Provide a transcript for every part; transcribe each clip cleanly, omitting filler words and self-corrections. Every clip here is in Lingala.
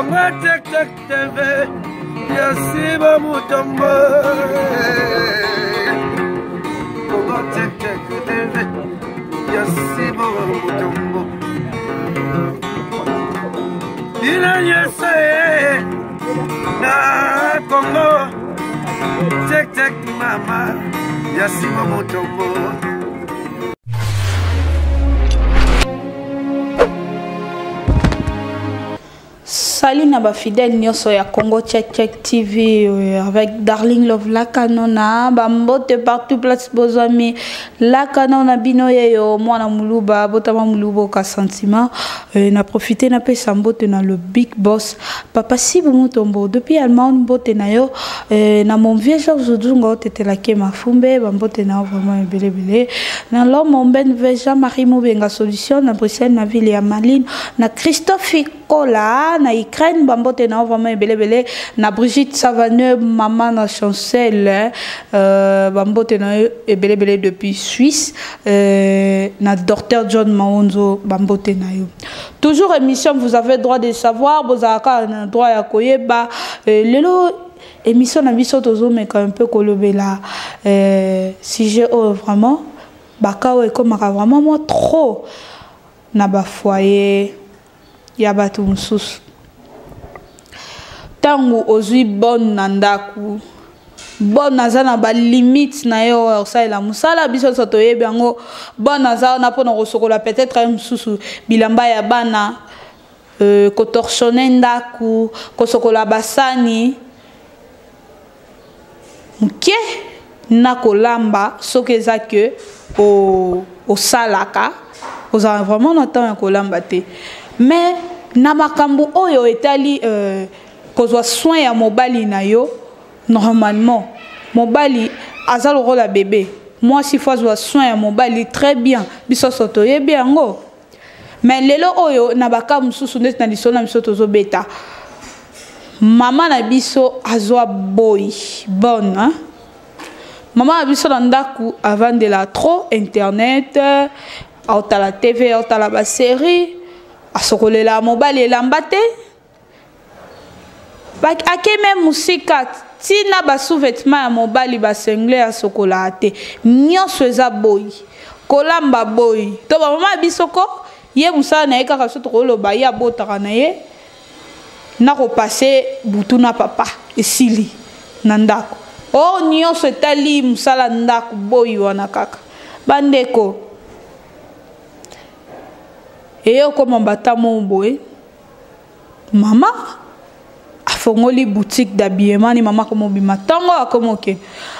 Congo Tek Tek TV ya Siba Mutombo. Congo Tek Tek TV ya Siba Mutombo. Bino nyonso ye na Congo Tek Tek mama ya Siba Mutombo. Salut na ba fidèle nyonso ya Congo Check Check TV euh, avec Darling Love Lakanona ba mbote partout place bozwami Lakanona bino yeyo mwana muluba botama muluba ka sentiment euh, na profiter na pesa mbote na le big boss papa Sibu Mutombo depuis Allemagne mbote na yo euh, na mon vieux Georges Odunga otetelake mafumbe ba mbote na yo vraiment ebele ebele na l'homme Omben Jean-Marie Mubenga solution na Bruxelles na ville ya Malines na Christophe Kola na Ukraine bambote na vraiment ebele ebele na Brigitte Savaneux maman na Chancel euh, bambote na ebele ebele depuis Suisse euh, na docteur John Maonzo bambote na yo toujours émission vous avez droit de savoir bozalaka na droit ya koyeba euh, lelo émission na biso tozomeka un peu kolobela euh, sujet oyo vraiment baka oyo ekomaka vraiment mwa trop na ba foyer ya bato mosusu ntango ozwi bonne na ndako bonne aza na balimite na ye oyo akosalela mosala biso nyonso toyebi yango bonne aza wana mpona kosokola peut-être ye mosusu bilamba ya bana euh, kotorchonne ndako kosokola basani moke na kolamba soki eza ke osalaka ozala vraiment na temps ya kolamba te mais na makambo oyo etali euh, kozwa soin ya mobali na yo normalement mobali aza lokola bebe mwasi fo azwa soin ya mobali très bien biso nyonso toyebi yango mais lelo oyo na baka mosusu ndeti na lisolo na biso tozobeta mama na biso azwa boyi bonne hein? mama na biso na ndako avandela trop internet aotala tv aotala baserie asokolela mobali elamba te ake meme mosika ntina basous-vêtement ya mobali basengle asokolaka te nyonso eza boyi kolamba boyi to bamama ya biso ko ye mosala na ye kaka so tokoloba ye abotaka na ye na kopase butu na papa esili na ndako o oh, nyonso etali mosala ndako boyi wana kaka bandeko eye okoma mbata moko boye mama afongoli boutique d'habillement ni mama akoma obima ntongo akoma okende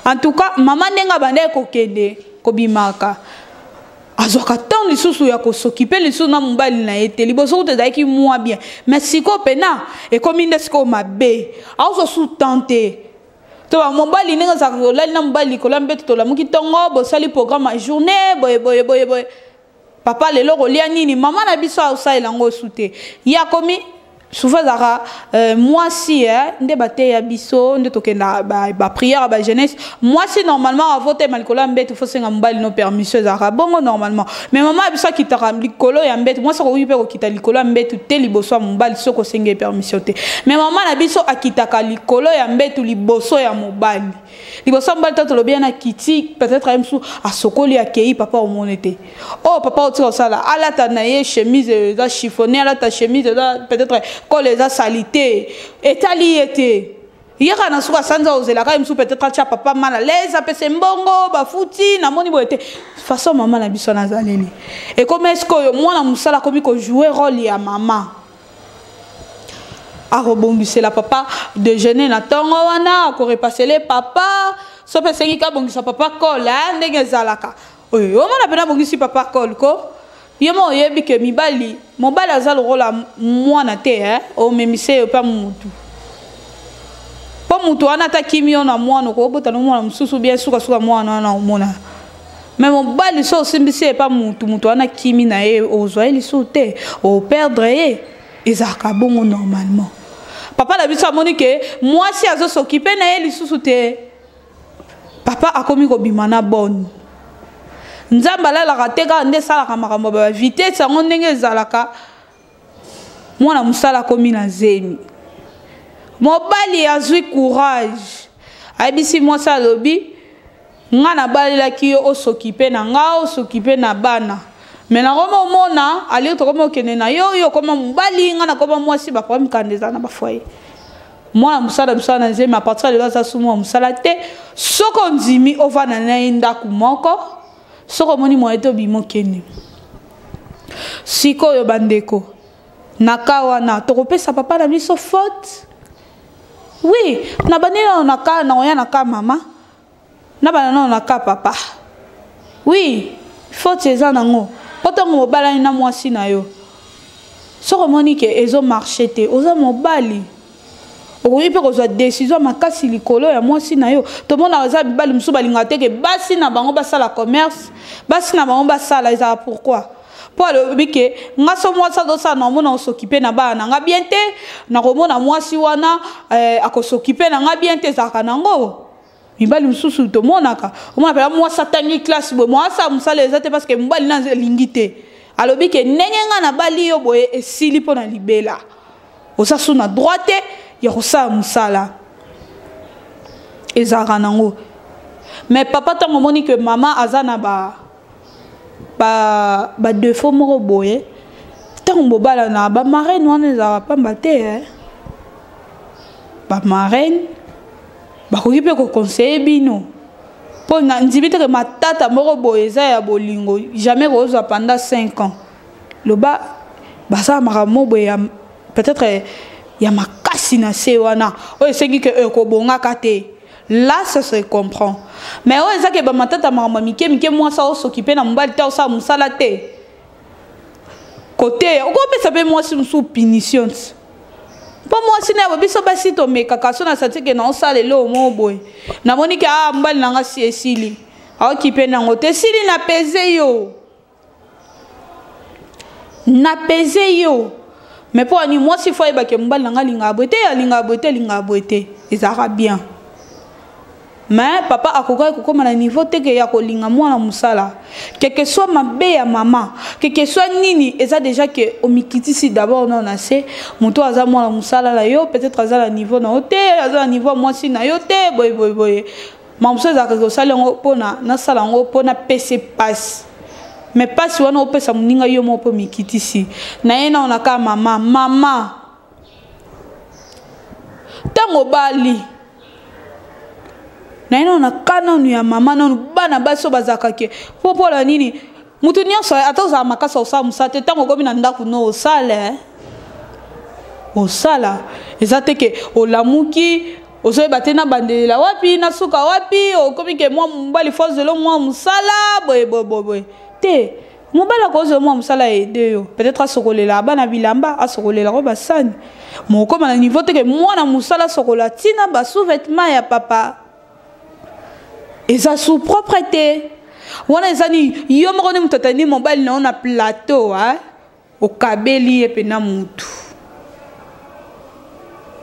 en tout cas mama ndenge abandaki kokende kobimaka azwaka ntango lisusu ya kosokipe lisusu na mobali na ye te liboso kutu ezalaki mwa bien mais sikoyo mpena ekomi nde sikoyo mabe azwa su temps te to bamobali ndenge azalaka olali na mobali likolo ya mbeto tolamuki ntongo bosali programme ya journée boye boye boye boye papa lelo kolia nini mama na biso aosalela yango osu te ye akomi souvent ezalaka euh, mwasi eh, nde bateya biso nde tokenda baprière ba ya bajeunesse mwasi normalement avotema likolo ya mbeto fosenga mobali no permission ezalaka bongo normalement mais mama ya biso akitaka likolo ya mbeto mwasi akoki mpe kokita likolo ya mbeto te liboso ya mobali soki osengi ye permission te mais mama na biso akitaka likolo ya mbeto liboso ya mobali liboso mobali to tolobi ye na kiti peut-être ye mosusu asokoli akei papa omoni te oyo oh, papa otika kosala alata na ye chemise eza chiffonne alata chemise eza peut-être kole eza salite etali ye te ye kaka na suka sanza ozelaka ye mosusu peut-être atya papa mal à l'aise apesa mbongo bafuti namoni boye te façon mama na biso nazaleli ekomi esikoyo mwana mosala akomi kojoue role ya mama akobongisela papa déjeuner na ntongo wana akorepasele papa so mpe esengi kabongisa papa kole eh, ndenge ezalaka oyo omona mpena abongisi papa kole ko ye mo oyebi ke mibali mobali aza lokola mwana te eh? omemise ye mpe mutu mpo mutu wana ata kimi yo na mwana okobota no mwana mosusu bien sukasuka mwana wana omona me mobali so osimbisi ye epa mutu mutu wana kimi na ye ozwa ye lisusu te operdre ye ezalaka bongo normalement papa na biso amoni ke mwasi azosokipe na ye lisusu te papa akomi kobima na bonne nzambe alalaka te kaka nde esalaka makambo ya bavitese yango ndenge ezalaka. Mwana mosala akomi na zemi. Mobali azwi courage. Ayebisi mwasi alobi nga nabalelaki yo osokipe na nga osokipe na bana me nakoma omona alio tokoma okende na yo yo okoma mobali nga nakoma mwasi baproblème kanda eza na bafoyer mwana mosala mosala na zemi apartir lelo aza su mwana mosala te soki ondimi ovanda na ye ndako moko soki omoni moye te obima okende sikoyo bandeko na ka wana tokopesa papa na biso faute oui na bandi nano na ka nakoya na ka mama na banda nano na ka papa oui faute eza nango mpo ntango mobalani na mwasi na yo soki omoni ke ezomarche te oza mobali okoki mpe kozwa desizio makasi likolo ya mwasi na yo tomonaka eza mibali mosusu balingaka te ke basi na bango basala commerce basi na bango basala ezala pourquoi mpo alobi ke nga so mwasi azosala nakomona kosokipe na bana na nga bien te nakomona mwasi wana eh, akosokipe na nga bien te ezalaka nango mibali mosusu tomonaka omona mpela mwasi atangi classe boye mwasi ya mosala eza te parce que mobali na alingi te alobi ke ndenge nga nabali yo boye esili mpo na libela oza su na droit te ya kosala mosala ezalaka nango mais papa ntango omoni ke mama aza na ba ba ba défaut moko boye ntango bobalana ba marraine wana ezalaka pamba te eh? ba marraine bakoki mpe koconseille bino mpo na ndimi teke matata moko boye eza ya bolingo jamais kozwa pendant 5 ans loba basala makambo moko boye ya peut-être ya makasi na se wana oyo esengi ke ekobongaka te là ça se comprend mais oyo eza ke bamatata makambo ya mike mike mwasi aosokipe na mobali te osala mosala te koteya okopesa mpe mwasi mosusu punition ti mpo mwasi na yabo biso basi tomekaka so na sati ke naosala eloko moko boye namoni ke ah mobali na nga si esili aokipe nango te esili na peze yo na peze yo mais mpo ani mwasi fo ayebake mobali na nga alingaka boye te alingaka boye te alingaka boye te ezalaka bien mais papa akokaki kokóma na niveau te ke ya kolinga mwana mosala keke soit mabe ya mama keke soit nini eza déjà ke omikitisi d'abord nao na se moto aza mwana mosala na yo peut-être aza na niveau na yo te aza na niveau ya mwasi na yo te boye boye boye makambo mosusu ezalaka ke osali yango mpona nasala yango mpo napesa mpasi mais mpasi wana opesa moninga yo moko mpo mikitisi na ye nao na kaka mama mama ntango obali na ye nano na ka nanu ya mama nanu bana basi oyo bazalaka ke mpo mpola nini moto nyonso ata ozala makasi osala mosala te ntango okomi na ndako no osala eh? osala eza te ke olamuki ozoyeba te nabandelela wapi nasuka wapi okomi ke mwa mobali fo azelo mwa mosala boye boye boye boye te mobali akozwa mwa mosala aide yo peut-être asokolela bana bilamba asokolela ko basani mokoma na niveau te ke mwana mosala asokola ntina ba sous-vêtement ya papa eza sous propre te wana eza nini yo moko nde moto atandi mobali na yo na plateau eh? okabeli ye mpena mutu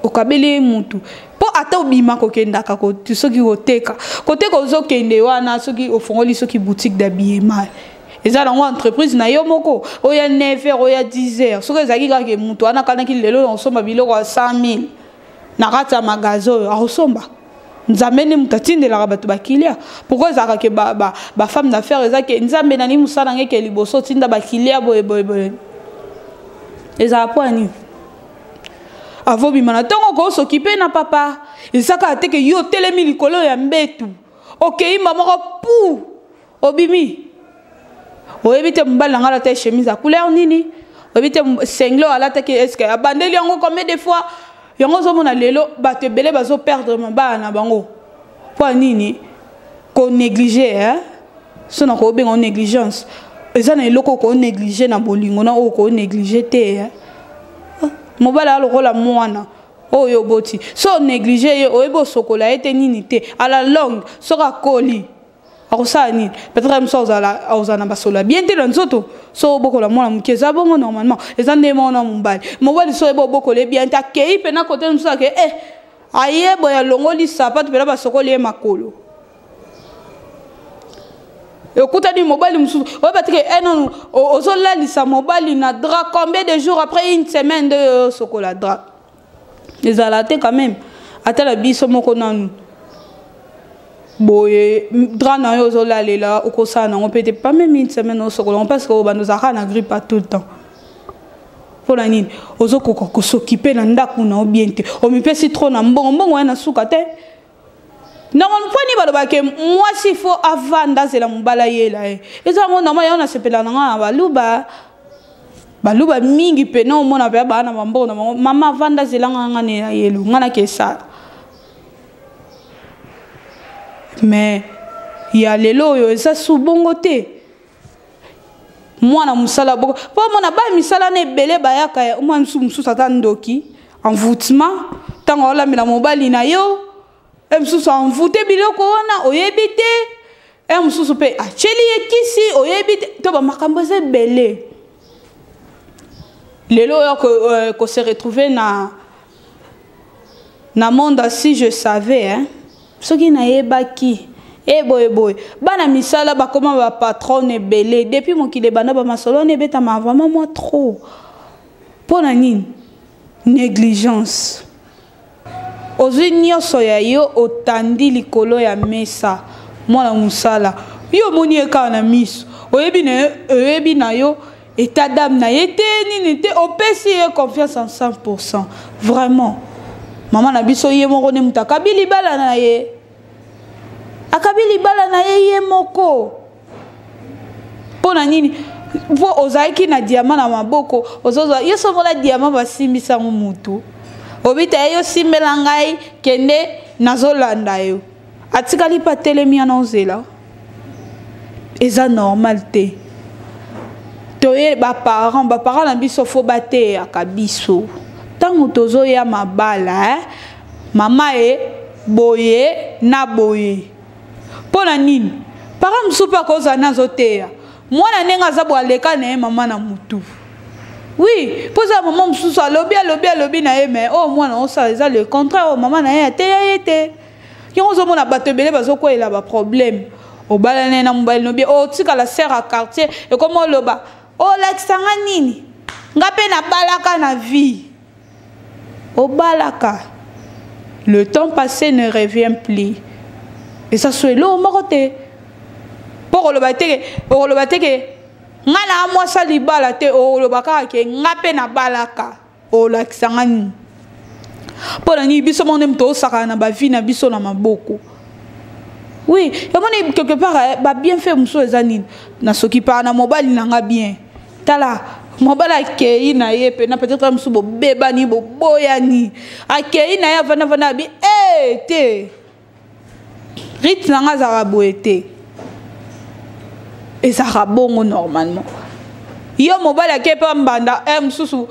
okabeli ye mutu mpo ata obima kokendaka soki koteka koteka ozokende wana soki ofongoli soki boutique d'habillement eza nango entreprise na yo moko oya 9 heures oya 10 heures soki ezalaki kaka moto wana akanaki lelo na kosomba biloko ya 100 000 na kati ya magasin oyo akosomba nzambe nde moto atindelaka bato bakilia pourkui ezalaka ke bafemme ba, ba d'affaires eza ke nzambe nani mosala nge ke liboso otinda bakilia boye boye boye ezala mpo ya nini avobima na ntongo okosokipe na papa eza kaka te ke yo otelemi likolo ya mbetu okei moko pu obimi oyebi te mobali na ngai alata chemise ya couleur nini oyebi te sengle oyo alataki eske abandeli yango combien de fois yango ozomona lelo bato ebele bazoperdre mabala na bango mpo ya nini konéglige eh? so na kobenga o négligence eza na eloko okonéglige na bolingo na oyo okonéglige te eh? mobali alokola mwana oyo oboti so onéglige ye oyebi osokola ye te nini te à la longue soki akoli akosala nini peut-être mosu akozala na basolo ya bien te na nzoto so obokola mwana moke eza bongo normalement eza nde moko na mobali mobali so oyeba obokola ye bien te akei mpena kote mosusu ake eh aye boye alongoli sapato mpena basokoli ye makolo Okutani mobali mosusu oyeba te ke eh, nanu ozolalisa mobali na drap combien de jours après une semaine nde osokola drap? Ezala te quand même. Ata na biso moko nanu boye, drap na yo ozolalela, okosala nango mpe te pas même une semaine osokola yango, parce que obanda ozalaka na grippe à tout le temps. Mpo na nini ozokoka kosokipe na ndako na yo bien te? Omipesi trop na mbongo, mbongo ya na suka te. Nango mpo nini balobaka mwasi fo avanda, azela mobali ayela ye? Eza yango normal. Yango nasepela na nga na baluba. Baluba mingi pene omona mpe baa na bambongo na bango. Mama avanda, azela nga, nga na yelo, nga nake esala. Mais ya lelo oyo eza su bongo te. Mwana mosala boko mpo omona ba misala na ebele bayaka, mwana mosusu mosusu ata ndoki, envoûtement. Ntango aolambela mobali na yo, e mosusu envoûte biloko wana, oyebi te. E mosusu mpe atieli ye kisi, oyebi te. To bamakambo eza ebele lelo oyo kose retrouver na monde. Si je savais, hein? Soki nayebaki e boye boye. Bana misala bakoma bapatronne ebele depuis mokili ebanda. Bamasolo wana ebetama vraiment mwa trop. Mpo na nini négligence? Ozwi nyonso ya yo, otandi likolo ya mesa. Mwana mosala, yo omoni ye kaka na miso, oyebi na, oyebi na yo état d'âme na ye te, nini te. Opesi ye confiance en 100. Vraiment, mama na biso ye moko nde moto akabi libala na ye, akabi libala na ye ye moko. Mpo na nini? Mpo ozalaki na diamant na maboko, ozozwa yo somola diamant, basimbisango mutu, obita ye, yo simbela ngai, kende, nazolanda yo. Atikali mpe atelemi wana, ozela. Eza normal te. Toye baparent, baparent na biso fo bateyaka biso ntango tozoya mabala, eh? Mama e boye na boye. Mpo na nini parent mosusu mpe akozala na azoteya mwana ndenge aza boye, aleka na ye mama na mutu? Oui, mpo eza mama mosusu alobi, alobi, alobi na ye, mais oyo mwana osala eza le contraire oyo mama na ye ateya ye te. Yango ozomona bato ebele bazokweyela baproblème. Obalani na mobali nobi, otikala sere ya quartier, ekoma oloba olakisa nga nini, nga mpe nabalaka na vie. Obalaka, le temps passé ne revient plus. Eza so eloko moko te mpo koloba teke, okoloba teke nga na mwasa libala te. Okoloba kaka ke nga mpe nabalaka, olakisa nga nini? Mpo na nini biso moko nde moto osakana na bavie na biso na maboko? Oui, emoni quelque part, eh, babienfait mosusu eza nini? Nasoki paka na mobali na nga bien. Tala, mobali akei na ye mpena, peut-être mosusu bobebani, boboyani, akei na ye, avandavanda, abi e te, rythme na nga azalaka boye te. Ezalaka bongo normalement. Yo mobali ake mpe mbanda e mosusu,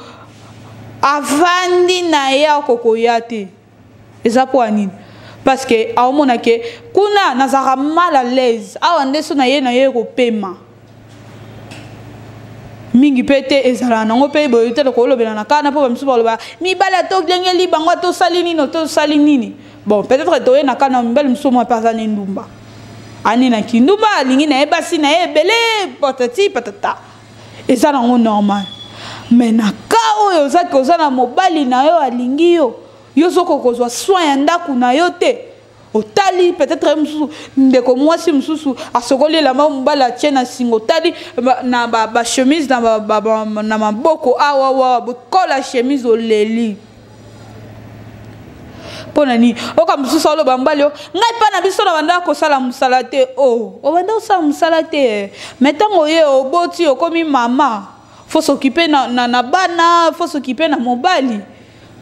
avandi na ye, akokoya te. Eza mpo ya nini? Parce que aomona ke kuna nazalaka mal à l'aise, awa nde so na ye, na ye kopema mingi mpe te. Ezalaka nango mpe boye te. Kolobela na kana mpo bamisusu baloba mibali atolengeli bango, atosali nini, otosali nini. Bon, peut-être toye na kana mibali mosusu mwa mpe aza ne ndumba, ani na kindumba, alingi na ye basi na ye ebele, patati patata, eza nango normal. Mais na ka oyo ozaki, oza na mobali na yo, alingi yo, yo ozokoka kozwa soin ya ndako na yo te. Otali peut-être mosusu ndeko mwasi mosusu asokoli elamba, mobali atie na singa, otali na bachemise na maboko awa awa, bokola chemise, oleli. Mpo na nini? Oka mosusu aloba mobali o ngai mpa na biso na banda kosala mosala te. O obanda kosala mosala te, mais ntango oye oboti, okomi mama, faut s'occuper na bana, faut s'occuper na mobali.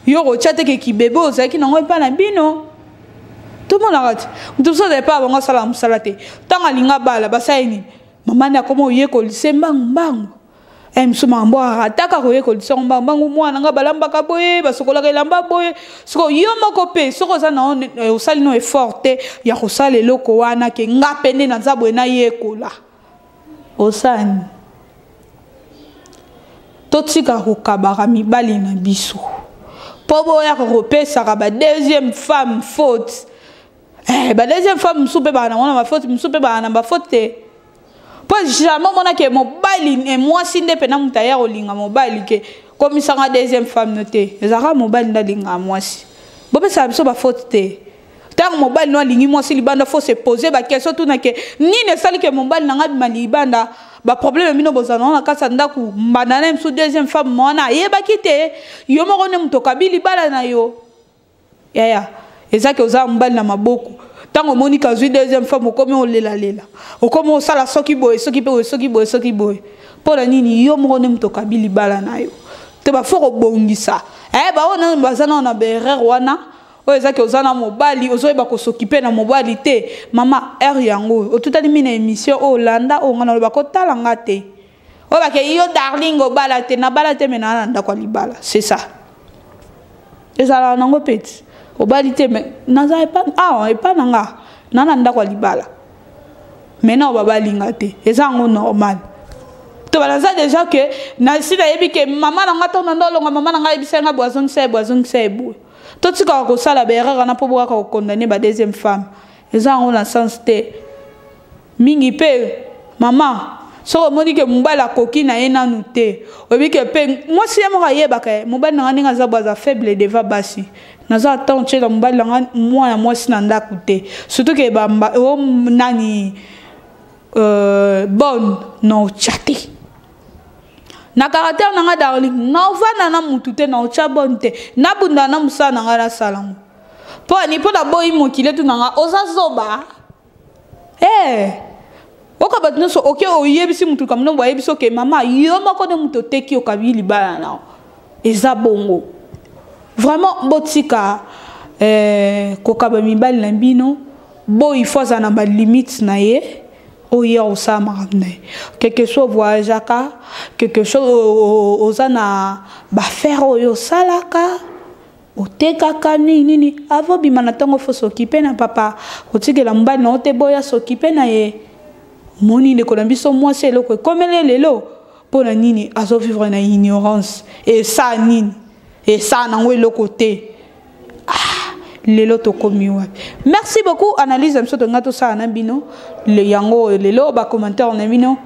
Yo kotya te ke kibebe ozalaki nango epa na bino. Tomonaka te moto mosusu azali mpa bango asala mosala te. Ntango alinga bala, basali nini? Mama nde akoma oyekolise mbangu mbangu. E mosusu makambo arataka koyekolisa yango mbangu mbangu. Mwana nga balambaka boye, basokolaka elamba boye. Soko yo moko mpe soki oza na osali no effort te ya kosala eloko wana ke nga mpe nde naza boye, nayekola, osani. Totika kokabaka mibali na biso mpo boyaka kopesaka ba deuxième femme faute. Eh, ba deuxième femme mosusu mpe baa nango na bafaute, mosusu mpe baa na bafaute te. Mpo jamais omona ke mobali e mwasi nde mpena moto aya kolinga mobali ke komisanga deuxième femme no te. Ezalaka mobali nde alingaka mwasi. Bopesaka biso bafaute te. Ntango mobali no alingi mwasi libanda, faut se poser baquestion, tuna ke nini esali ke mobali na ngai abima libanda. Baproblème bino bozala nango na kati ya ndako, mbanda na ye mosusu deuxième femme wana ayebaki te. Yo moko nde moto okabi libala na yo. Yaya, eza ke oza mobali na maboko. Ntango omoni kazwi deuxième femme, okomi olelalela, okomi osala soki boye, soki mpe boye, soki boye, soki boye. Mpo na nini? Yo moko nde moto okabi libala na yo te. Bafo kobongisa. Baoyo nano baza nano na baerreur wana oyo eza ke oza na mobali, ozoyeba kosokipe na mobali te. Mama, heure yango otutani mi na émission oyo, olanda oyo nga naloba, kotala nga te oyo bake yo darling obala te, nabala te, me naa na ndako ya libala. C'est ça, ezalaka nango peti. Obali te, me naza epa awa epa na nga, naa na ndako ya libala. Maintenant babalinga te, eza yango normal. To banaza déjà ke nasi nayebi ke mama na nga to na ndolonga, mama na nga ayebisa nga boye, azongisa ye boye, azongisa ye boye. Totikaka kosala baerreur wana mpo bokaka kokondane ba deuxième femme, eza yango na sens te mingi. Mpe mama, soki omoni ke mobali akoki na ye nanu te, oyebi ke mpe mwasi ye moko ayebaka ye mobali na nga ndenge aza boye, aza faible devant basi, naza ata otyela mobali na nga mwana mwasi na ndako te, surtout ke bamba o nani bonne na otya te na caractère na nga darling, naovanda na mutu te, na otya bonne te, nabunda na mosala na ngai, nasala ngo mpo ani mpo naboyi mokili etu na nga. Oza zoba. Hey! Oka bato nyonso oke oyebisi motu likambo nongo, ayebisi oke mama, yo moko nde moto oteki, okabi libala na eza bongo. Vraiment, botika kokaba mibali na bino. Boyi fo aza na balimite na ye oyo ya kosala makambo na ye. Quelque soit voyageaka, quelque soit oza na baaffaire oyo osalaka, otekaka nini nini, avo bima na ntongo, fo s'occuper na papa. Kotikela mobali na yo te, boya s'occuper na ye. Omoni ndeko na biso mwasi, eloko ekomeli lelo mpo na nini? Azovivre na ignorance. Esala nini? Esala nango eloko te. Ah, lelo tokomi wapi? Merci beaucoup. Analyse ya biso tonga tosala na bino yango oyo lelo. Bacommentaire na bino,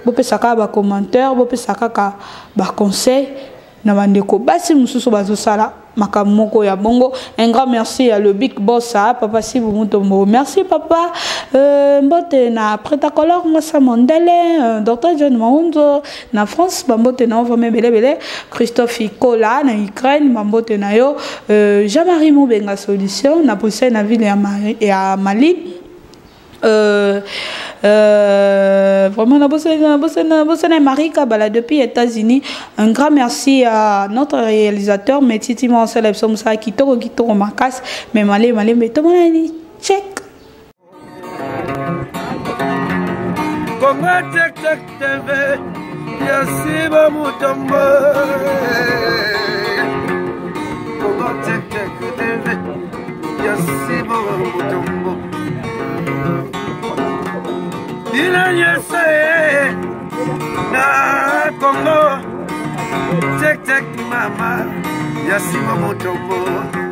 bopesa kaka bacommentaire, bopesa kaka baconseil na bandeko basi mosusu bazosala makambo moko ya bongo. Un grand merci ya le big boss, ah, papa Sibu Mutombo. Merci papa. Mbote na Pretacolor Ngasa Mondele, Dr John Maunzo na France, bambote na yo vraiment ebele ebele. Christophe Ikola na Ukraine, bambote na yo. Jean-Marie Mubenga Solution na Bruxelles, na ville ya Mali. Vraiment, nabosana Marie Kabala depuis États-Unis. Un grand merci à notre réalisateur Metiti Marcel Ebsomsa kitoko kitoko makasi. Mais malé malé, mais tout le monde check. Congo Tech Tech TV, Yasiba Mutombo. Congo Tech Tech TV, Yasiba Mutombo. Bino nyonso ye na Congo Tech Tech, mama Yasiba Mutombo.